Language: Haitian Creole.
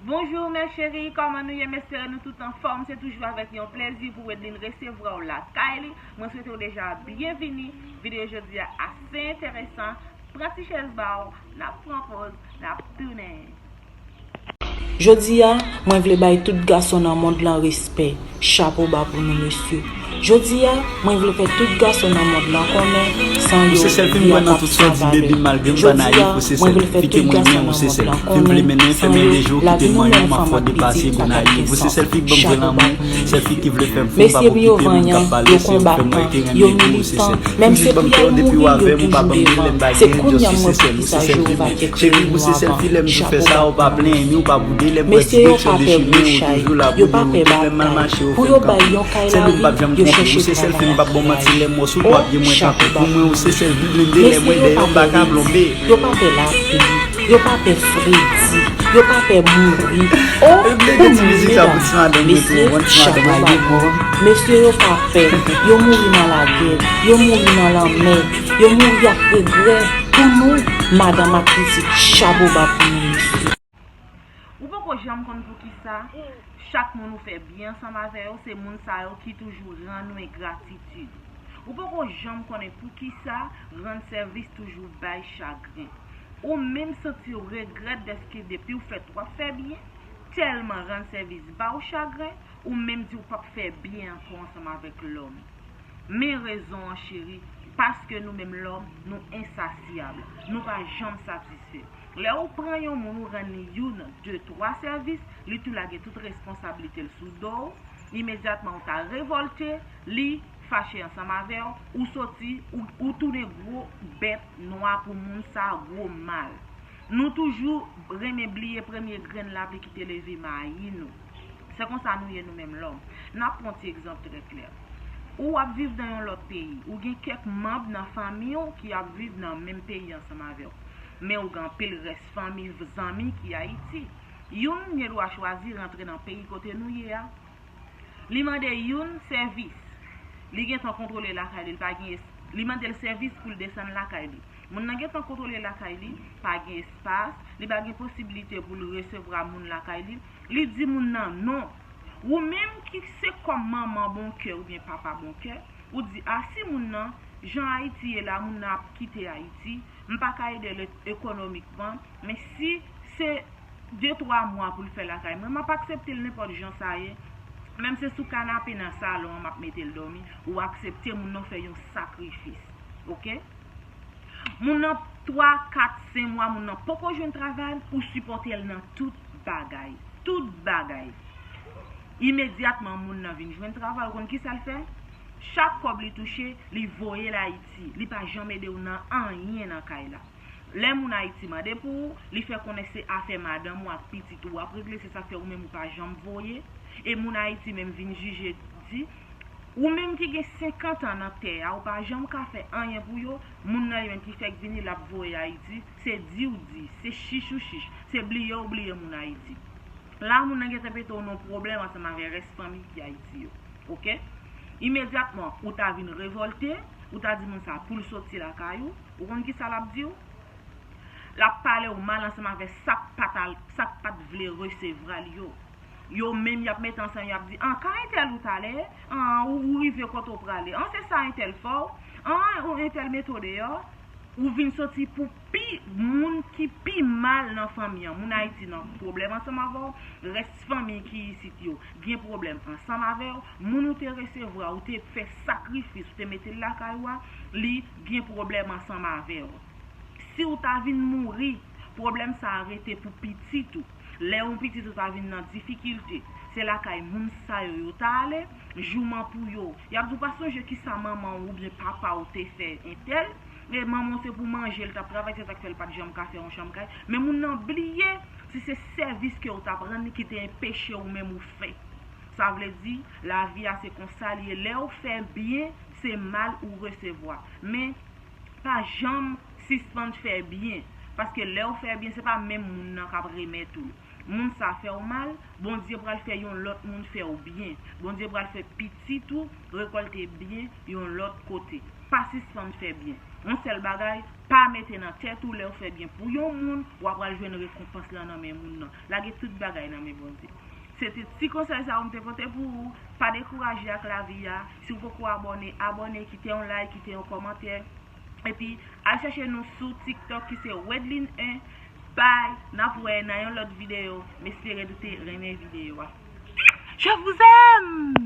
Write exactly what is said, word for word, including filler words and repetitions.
Bonjou mes chéris, kòman nou ye? M espere nou tout anfòm. Se toujou avèk yon plezi pou Wedline resevwa w lakay li. Mwen swete w deja byenvini. Videyo jodi a ase enteresan. Pran ti chèz ba w, n ap pran poz, n ap tounen. Jodi a, mwen vle bay tout gason nan mond lan respè. Chapo ba pou nou, mesye. Jodi a, mwen vle fè tout gason nan mond lan konnen, san yo, vi a p ap travay. Jodi a, mwen vle fè tout gason nan mond lan konnen, san yo, lavi nou menm fanm ak pitit pa t ap gen sans. Chapo ba pou nou. Mesye m yo vanyan, yo konbatan, yo militan, menm se pou y al mouri, yo toujou devan. Se kounye a m wè poukisa Jewova te kreye nou avan. Chapo ba pou nou. Mesye yo pa pè gwo chay, yo pa pè batay. Pou yo bay yon kay lavi, yo chèche travay ak kouray. O, chapo ba pou nou. Mesye yo pa pè redi, yo pa pè lapli, yo pa pè fredi, yo pa pè mouri. O, pou nou medam, mesye, chapo ba pou nou. Mesye yo pa pè, yo mouri nan lagè, yo mouri nan lanmè, yo mouri ak regrè. Pou nou, madanm ak pitit, chapo ba pou nou, mesye. Ou poko janm konn poukisa chak moun ou fè byen ansanm avè yo, se moun sa yo ki toujou rann ou engratitid. Ou poko janm konnen poukisa rann sèvis toujou bay chagren. Ou menm santi w regrèt dèske depi w fèt w ap fè byen, tèlman rann sèvis ba w chagren, ou menm di w p ap fè byen ankò ansanm avèk lòm. Men rezon an, cheri, paske nou menm lòm, nou ensasyab, nou pa janm satisfè. Lè ou pran yon moun, ou rann li youn, de, twa sèvis, li tou lage tout responsablite l sou do w, imedyatman ou ta revòlte, li fache ansanm avè w, ou soti, ou, ou tounen gwo bèt nwa pou moun sa, gwo mal. Nou toujou renmen bliye premye grenn lapli ki te leve mayi nou. Se konsa nou ye nou menm lòm. N ap pran ti egzanp trè klè. Ou ap viv nan yon lòt peyi. Ou gen kèk manm nan fanmi w ki ap viv nan menm peyi ansanm avè w. Men ou gen anpil rès fanmi, zanmi ki Ayiti. Youn gen dwa chwazi rantre nan peyi kote nou ye a. Li mande youn sèvis. Li gentan kontwole lakay li, li pa gen es-, li mande l sèvis pou l desann lakay li. Moun nan gentan kontwole lakay li, pa gen espas, li pa gen posiblite pou l resevwa moun lakay li. Li di moun nan non. Ou menm ki se kòm manman bon kè oubyen papa bon kè, ou di, a, si moun nan, jan Ayiti ye la, moun nan ap kite Ayiti, m pa ka ede l ekonomikman, men si se de, twa mwa pou l fè lakay mwen, m ap aksepte l nenpòt jan sa ye. Menm se sou kanape nan salon an m ap mete l dòmi, ou aksepte moun nan fè yon sakrifis. Oke? Moun nan twa, kat, senk mwa, moun nan poko jwenn travay, ou sipòte l nan tout bagay. Tout bagay. Imedyatman, moun nan vin jwenn travay, ou konn kisa l fè? Chak kòb li touche, li voye l Ayiti. Li pa janm ede w nan anyen nan kay la. Lè moun Ayiti mande pou ou, li fè konnen se afè madanm ou ak pitit ou w ap regle, se sa k fè ou menm ou pa janm voye. E moun Ayiti menm vin jije, di, ou menm ki gen senkant an nan tè a, ou pa janm ka fè anyen pou yo, moun nan li menm ki fèk vini, l ap voye Ayiti, se di w di, se chich ou chich, se bliye w bliye moun Ayiti. La, moun nan gentan mete w nan pwoblèm ansanm avè rès fanmi ki Ayiti yo. Oke? Imedyatman, ou ta vin revòlte, ou ta di moun sa pou l soti lakay ou, ou konn kisa l ap di w? L ap pale w mal ansanm avè sa k pa t al, sa k pa t vle resevwa l yo. Yo menm, y ap mete ansanm, y ap di, an, ka entèl ou t ale, an, ou, ou rive kote w prale, an, se sa entèl fè w, an, ou entèl mete w deyò. Ou vin soti pou pi, moun ki pi mal nan fanmi an. Moun Ayiti nan pwoblèm ansanm avè w, rès fanmi ki isit yo gen pwoblèm ansanm avè w, moun ou te resevwa, ou te fè sakrifis, ou te mete l lakay ou a, li gen pwoblèm ansanm avè w. Si w ta vin mouri, pwoblèm sa a rete pou pitit ou. Lè yon pitit ou ta vin nan difikilte, se lakay moun sa yo yo ta ale, jouman pou yo. Y ap di w pa sonje kisa manman w oubyen papa w te fè entèl, e manman w se pou manje l t ap travay, se sa k fè l pa t janm ka fè yon chanm kay. Men moun nan bliye si se sèvis ke w t ap rann li ki te enpeche ou menm ou fè. Sa vle di, lavi a se konsa l ye. Lè w fè byen, se mal ou resevwa. Men, pa janm sispann fè byen, paske lè w fè byen, se pa menm moun nan k ap remèt ou l. Moun sa fè w mal, Bondye pral fè yon lòt moun fè w byen. Bondye pral fè pitit ou rekòlte byen yon lòt kote. Pa sispann fè byen. Yon sèl bagay, pa mete nan tèt ou lè w fè byen pou yon moun, w ap pral jwenn rekonpans lan nan men moun nan. Lage tout bagay nan men Bondye. Se te ti konsèy sa yo m te pote pou ou. Pa dekouraje ak lavi a. Si w poko abòne, abòne, kite yon like, kite yon kòmantè. Epi, al chèche nou sou TikTok ki se Wedline en. Bye! N ap wè nan yon lòt videyo. M espere nou te renmen videyo a. Je vous aime!